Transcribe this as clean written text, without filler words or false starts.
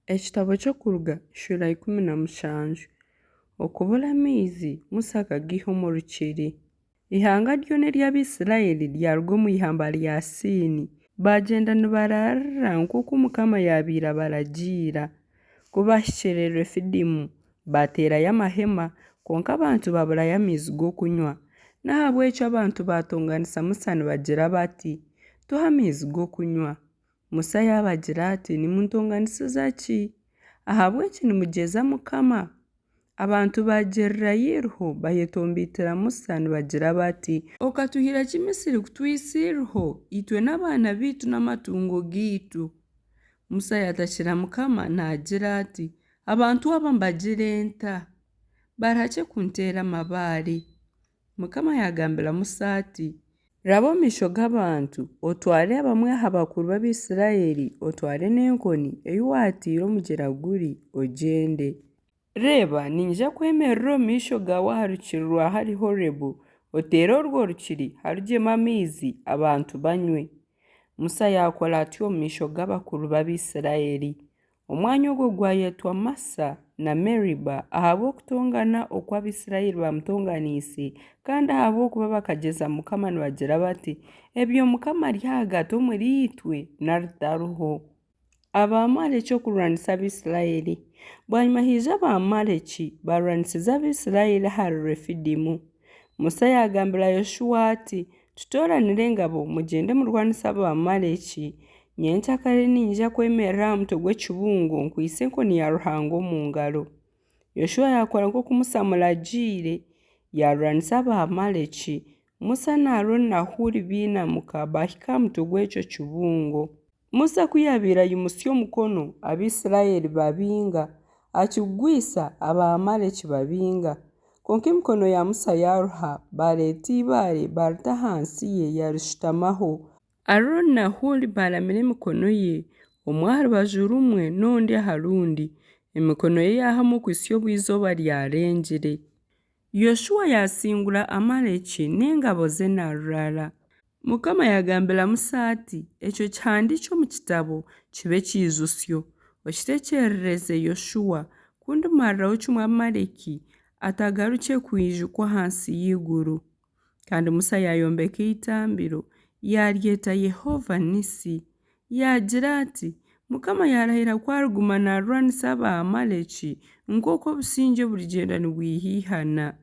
Ekitabo ky'Okuruga eshuura 17. Okubura amaizi, Musa akagaiha omu rukiri. Eihanga ryona ery'Abaisiraeli ryaruga omu ihamba rya Siini, baagyenda nibaraarira nk'oku Mukama yaabaire abaragiira. Ku baahikire Refidimu, baateerayo amahema, kwonka abantu baaburayo amaizi g'okunywa. N'ahabw'ekyo abantu baatonganisa Musa nibagira bati, Tuhe amaizi g'okunywa. Musa yaabagira ati, Nimuntonganisiza ki? Ahabw'enki nimugyeza Mukama? Abantu baagirira eiriho, baayetomboitera Musa nibagira bati, Okatwihira ki Misiri kutwitsa eiriho, itwe n'abaana baitu n'amatungo gaitu? Musa yaatakira Mukama naagira ati, Abantu aba mbagire nta? Bari hakye kunteera amabaare. Mukama yaagambira Musa ati, Raba omu maisho g'abantu, otware abamwe aha bakuru b'Abaisiraeli, otware n'enkoni ei waateire omugyera guri, ogyende. Reeba, niinyija kwemerera omu maisho gaawe aha rukiri rwa hare Horebu, oteere orwo rukiri, harugyemu amaizi, abantu banywe. Musa yaakora atyo omu maisho g'abakuru b'Abaisiraeli. Omwanya ogwo gwayetwa Maasa na Meeriba ahabw'okutongana oku Abaisiraeli baamutonganiise, kandi ahabw'okuba bakagyeza Mukama nibagira bati, Ebyo Mukama ari ahagati omuriitwe, nari tariho? Abaamaleki okurwanisa Abaisiraeli. Bwanyima haija Abaamaleki, baarwanisiza Abaisiraeli ahari Refidimu. Musa yaagambira Yoshua ati, Tutooranire engabo, mugyende murwanise Abaamaleki. Nyencakare niinyija kwemerera aha mutwe gw'ekibungo nkwaitse enkoni ya Ruhanga omu ngaro. Yoshua yaakora nk'oku Musa amuragiire, yaarwanisa Abaamaleki. Musa na Arooni na Huuri bainamuka, baahika aha mutwe gw'ekyo kibungo. Musa ku yaabaire aimutsya omukono, Abaisiraeli babinga, akigwisa, Abaamaleki babinga. Kwonka emikono ya Musa yaaruha, baareeta eibaare, baarita ahansi ye, yaarishutamaho. Arooni na Huuri baaramira emikono ye, omwe aha rubaju rumwe n'ondi aha rundi, emikono ye yaahama okuhitsya obu eizooba ryarengire. Yoshua yaasingura Amaleki n'engabo ze na rurara. Mukama yaagambira Musa ati, Ekyo kihandiikye omu kitabo, kibe ekiijutsyo, okiteekyerereze Yoshua, ku ndimariraho kimwe Amaleki, atagarukye kwijukwa ahansi y'eiguru. Kandi Musa yaayombeka eitambiro, yaaryeta Yehova-nisi. Yaagira ati, Mukama yaarahira ku ariguma naarwanisa Abaamaleki, nk'oku obusingye burigyenda nibwihaihana.